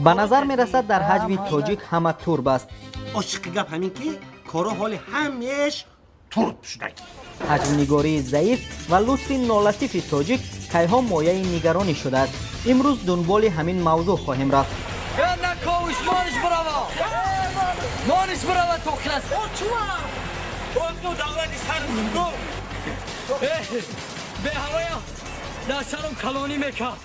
Ба назар мерасад, дар ҳаҷви тоҷик ҳама турб аст. Ошиқи гап ҳамин ки коро ҳоли ҳамеш турб шудагӣ. Ҳаҷвнигории заиф ва лутфи нолатифи тоҷик кайҳо мояи нигаронӣ шудааст. Имрӯз дунболи ҳамин мавзӯъ хоҳем рафт. Наковиш, мониш бирава, мониш бирава, тоқлас. Давлати сар. Беҳавая дар сарам калонӣ мекард.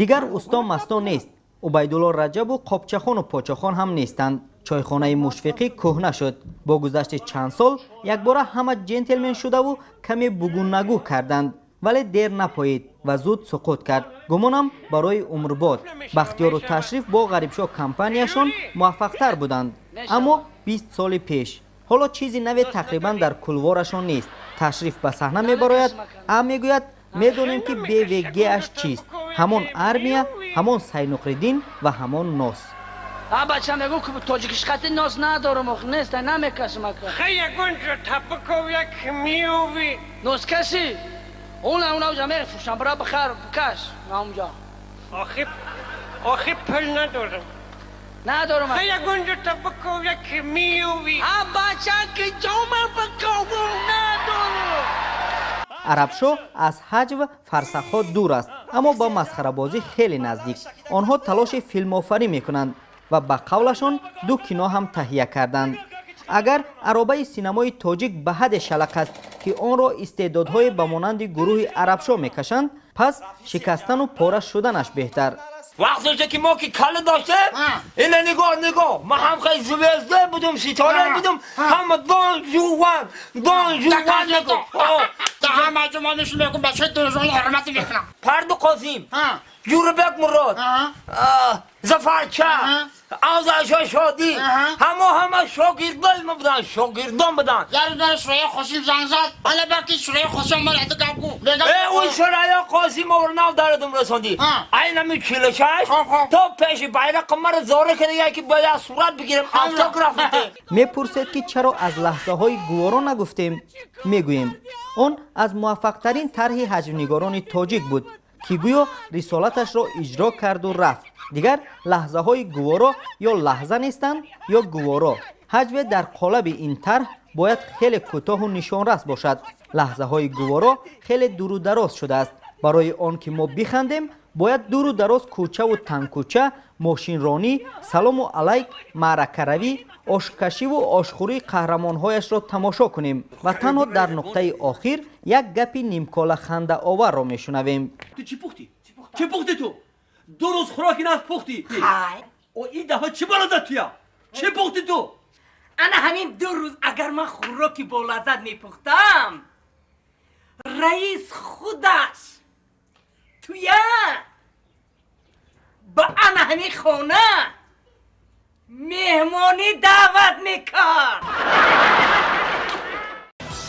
Дигар усто масто нест, Убайдулло Раҷабу Қопчахону Почохон ҳам нестанд. Чойхонаи Мушфиқӣ кӯҳна шуд. Бо гузашти чанд сол якбора ҳама ҷентлмен шудаву каме бугӯнагӯ карданд, вале дер напоид ва зуд суқут кард. Гумонам, барои умрбод. Бахтиёру Ташриф бо Ғарибшоҳ компанияшон муваффақтар буданд, аммо 20 соли пеш. Ҳоло чизи наве тақрибан дар кулворашон нест. Ташриф ба саҳна мебарояд, а мегӯяд, медонем, ки БВГ-аш чист. Ҳамон армия, ҳамон Сайнуқриддин ва ҳамон нос. А бача мегӯ, ки тоҷикишқати нос надорам, ох, нест, намекашам, ака. Хай, ягонҷо табаков як миёви. Носкашӣ уна унавҷа мефурӯшам, бира, бихар, бикаш наунҷа. Охи, охи, пул надорам. Надорам. Хай, ягонҷо табаков як миёви. А бача, ки ҷома бикобум, надорам. Арабшоҳ аз ҳаҷв фарсахҳо дур аст, аммо ба масхарабозӣ хеле наздик. Онҳо талоши филмофарӣ мекунанд ва ба қавлашон ду кино ҳам таҳия карданд. Агар аробаи синамои тоҷик ба ҳадде шалақ аст, ки онро истеъдодҳое ба монанди гурӯҳи Арабшоҳ мекашанд, пас шикастану пора шуданаш беҳтар. Вақте ки мо ки калла доштем, ина нигоҳ, нигоҳ, ман ҳам хеле звезда будум, ситора будум, ҳама Дон Жуан, Дон Жуан. Ҳама ҷо ма мешин, мегум, бачаи Дон Жуан ҳурмат мекунам. Парду Қосим, Ҷурабек Мурод, Зафарча, Авзалшо, Шодӣ, ҳамо ҳама шогирдои мо буданд, шогирдон буданд. Яр дар Шураё Қосим занг зад, ала баки Шураё Қосим мара это гап гу. Э, ӯ Шураё Қосим овр нав дарадум расондӣ. Айнами 46 то пеши байрақи мара зора кардага, ки бояд сурат бигирем, автограф бите. Мепурсед, ки чаро аз лаҳзаҳои гуворо нагуфтем? Мегӯем, он аз муваффақтарин тарҳи ҳаҷвнигорони тоҷик буд, ки гӯё рисолаташро иҷро карду рафт. Дигар лаҳзаҳои гуворо ё лаҳза нестанд, ё гуворо. Ҳаҷве дар қолаби ин тарҳ бояд хеле кӯтоҳу нишонрас бошад. Лаҳзаҳои гуворо хеле дуру дароз шудааст. Барои он ки мо бихандем, бояд дуру дароз кӯчаву тангкӯча, мошинронӣ, салому алайк, маъракаравӣ, ошкашиву ошхӯрии қаҳрамонҳояшро тамошо кунем ва танҳо дар нуқтаи охир як гапи нимкола хандаоварро мешунавем. Ту чӣ пухтӣ? Чӣ пухтӣ ту? 2 рӯз хӯроки нағз пухтӣ. О, ин дафъа чӣ болаззат туя? Чӣ пухтӣ ту? Ана ҳамин 2 рӯз агар ман хӯроки болаззат мепухтам, раис худаш туя ба ана ҳамин хона меҳмонӣ даъват мекард.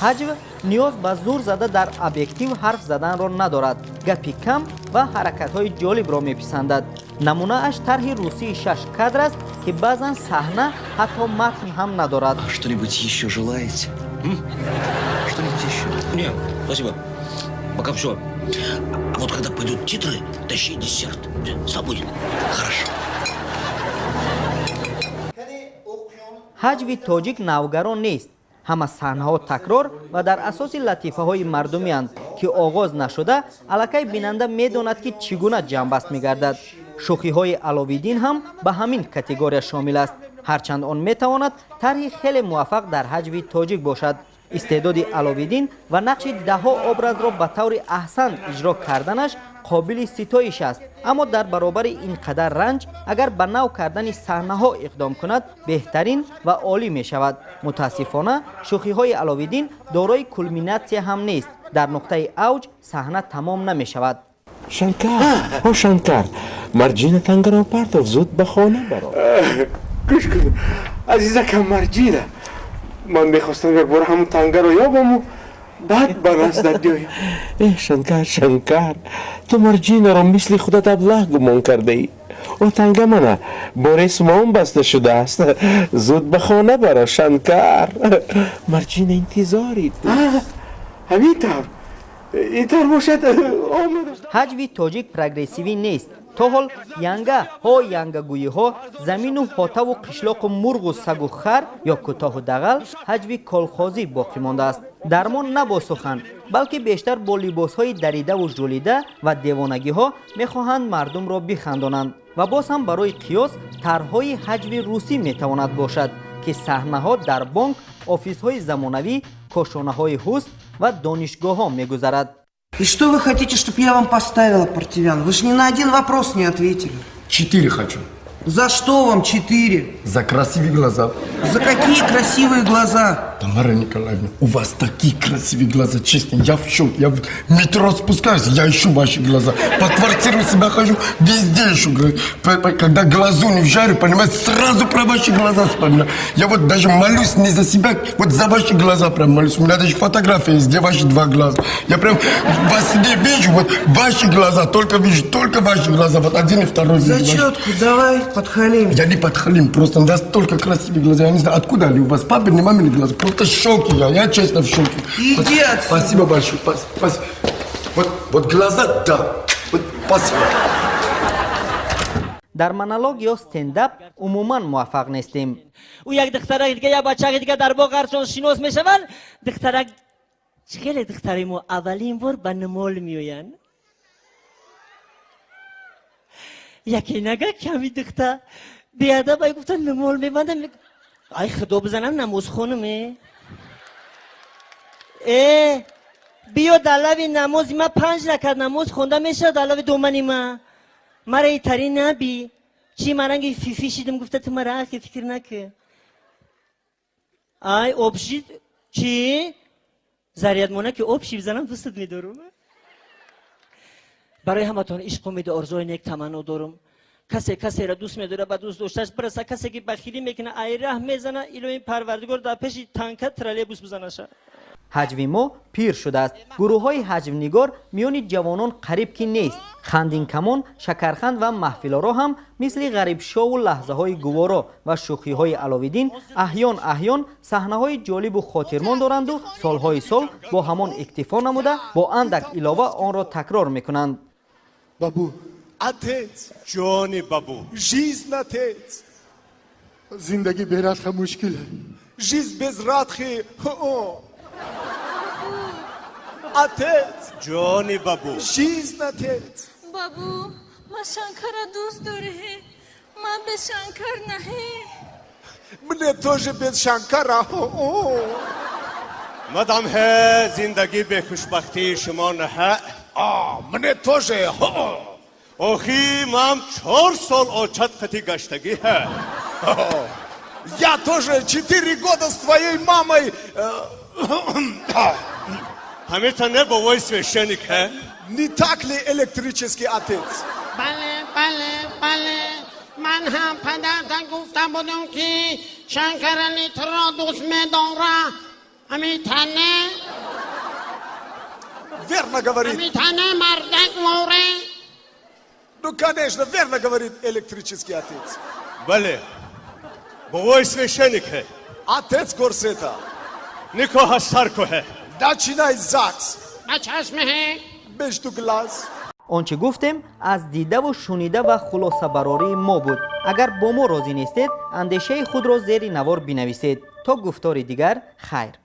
Ҳаҷв ниёз ба зур зада дар объектив ҳарф заданро надорад. Гапи кам ва ҳаракатҳои ҷолибро меписандад. Намунааш тарҳи русии шаш кадр аст, ки баъзан саҳна, ҳатто матн ҳам надорад. Что-нибудь еще желаете? Что-нибудь еще? Не, спасибо. Пока все. А вот когда пойдут титры, тащи десерт. Свободен. Хорошо. Ҳаҷви тоҷик навгарон нест. Ҳама саҳнаҳо такрор ва дар асоси латифаҳои мардумианд, ки оғоз нашуда аллакай бинанда медонад, ки чӣ гуна ҷамъбаст мегардад. Шӯхиҳои Аловиддин ҳам ба ҳамин категория шомил аст, ҳарчанд он метавонад тарҳи хеле муваффақ дар ҳаҷви тоҷик бошад. Истеъдоди Аловиддин ва нақши даҳҳо образро ба таври аҳсан иҷро карданаш қобили ситоиш аст, аммо дар баробари ин қадар ранҷ агар ба нав кардани саҳнаҳо иқдом кунад, беҳтарин ва олӣ мешавад. Мутаассифона, шӯхиҳои Аловиддин дорои кулминатсия ҳам нест. Дар нуқтаи авҷ саҳна тамом намешавад. Шанкар, о Шанкар, Марҷина тангаро партов, зуд ба хона баро. Гӯш кун, азизакам Марҷина, ман мехостам як бор ҳамун тангаро ёбаму баъд ба наздат биёям. Э, Шанкар, Шанкар, ту Марҷинаро мисли худат аблаҳ гумон кардаӣ. О танга мана бо ресмон баста шудааст. Зуд ба хона баро, Шанкар, Марҷина интизори ту. Ҳамин тавр. Ин тавр бошад, омад. Ҳаҷви тоҷик прогрессивӣ нест. То ҳол янга ҳо янгагӯиҳо, замину ҳотаву қишлоқу мурғу сагу хар ё кӯтоҳу дағал ҳаҷви колхозӣ боқӣ мондааст. Дармон на бо сухан, балки бештар бо либосҳои даридаву жӯлида ва девонагиҳо мехоҳанд мардумро бихандонанд. Ва боз ҳам барои қиёс тарҳҳои ҳаҷви русӣ метавонад бошад, ки саҳнаҳо дар бонк, офисҳои замонавӣ, кошонаҳои ҳусн ва донишгоҳҳо мегузарад. И что вы хотите, чтобы я вам поставила, Партивян? Вы же ни на один вопрос не ответили. Четыре хочу. За что вам четыре? За красивые глаза. За какие красивые глаза? Тамара Николаевна, у вас такие красивые глаза, честно, я в шоке. Я в метро спускаюсь, я ищу ваши глаза. По квартиру себя хожу, везде ищу. Когда глазунью жарю, понимаете, сразу про ваши глаза вспоминаю. Я вот даже молюсь не за себя, вот за ваши глаза прям молюсь. У меня даже фотография есть, где ваши два глаза. Я прям во сне вижу, вот ваши глаза, только вижу, только ваши глаза. Вот один и второй вижу. Зачетку давай, подхалим. Я не подхалим, просто настолько красивые глаза. Я не знаю, откуда они у вас, папины, мамины глаза. Просто в шоке я честно в шоке. Иди отсюда. Спасибо большое. Спасибо. Вот, вот глаза, да. Вот, спасибо. Дар монолог ё стендап умуман муваффақ нестем. Ӯ як духтарак дига, як бачаи дига дар боғ ҳарчон шинос мешаванд. Духтарак чӣ хеле духтари мо аввалин бор ба намол меоянд. Яке нага ками духта беадаб ай гуфта намол мебандам. Ай худо бизанам, намозхонуме. Э, биё дар лави намози ма панҷ ракат намоз хонда мешавад, дар лави домани ма мара итари наби чӣ маранги фифи шидим гуфта ту мара ахи фикр накӣ. Ай обшид чӣ зарядмона ки обши бизанам, дӯстат медорум. Барои ҳаматон ишқ, умеду орзуи нек таманно дорум. Касе касеро дӯст медорад, ба дӯст дошташ бираса. Касе ки бахилӣ мекуна, ай раҳ мезана, илоҳи Парвардигор дар пеши танка троллейбус бизанаша. Ҳаҷви мо пир шудааст. Гурӯҳҳои ҳаҷвнигор миёни ҷавонон қариб ки нест. Хандинкамон, Шакарханд ва маҳфилоро ҳам мисли Ғарибшову лаҳзаҳои гуворо ва шӯхиҳои Аловиддин аҳён аҳён саҳнаҳои ҷолибу хотирмон доранду солҳои сол бо ҳамон иктифо намуда, бо андак илова онро такрор мекунанд. Бабу. Отец. Ҷони бабу. Жизнь, отец. Зиндагӣ бе Радха мушкил. Жизнь без Радхи. Отец. Ҷони бабу. Жизнь, отец. Бабу, ма Шанкара дӯст дорӣ. Ман без Шанкар наҳӣ. Мне тоже без Шанкара. Мадам ҳе зиндагӣ бехушбахтии шумо наҳа. А, мне тоже. Охи ман 4 сол очат қати гаштагӣ ҳа. Я тоже 4 года с твоей мамой. Ҳамита не бовои священник ҳа? Не так ли, электрический отец? Бале, бале, бале, ман ҳам падарда гуфта будам, ки Шанкарали туро дӯст медора. Ҳамитане? Верно говорит. Ҳамитане, мардак море? Ну, конечно, верно говорит электрический отец. Бале, бовои священник ҳе. Отец Горсета. Никоҳа сар кӯҳе. Начинай ЗАГС. Ба чашмеҳе. Между глаз. Он чӣ гуфтем, аз дидаву шунида ва хулосабарории мо буд. Агар бо мо розӣ нестед, андешаи худро зери навор бинависед. То гуфтори дигар, хайр.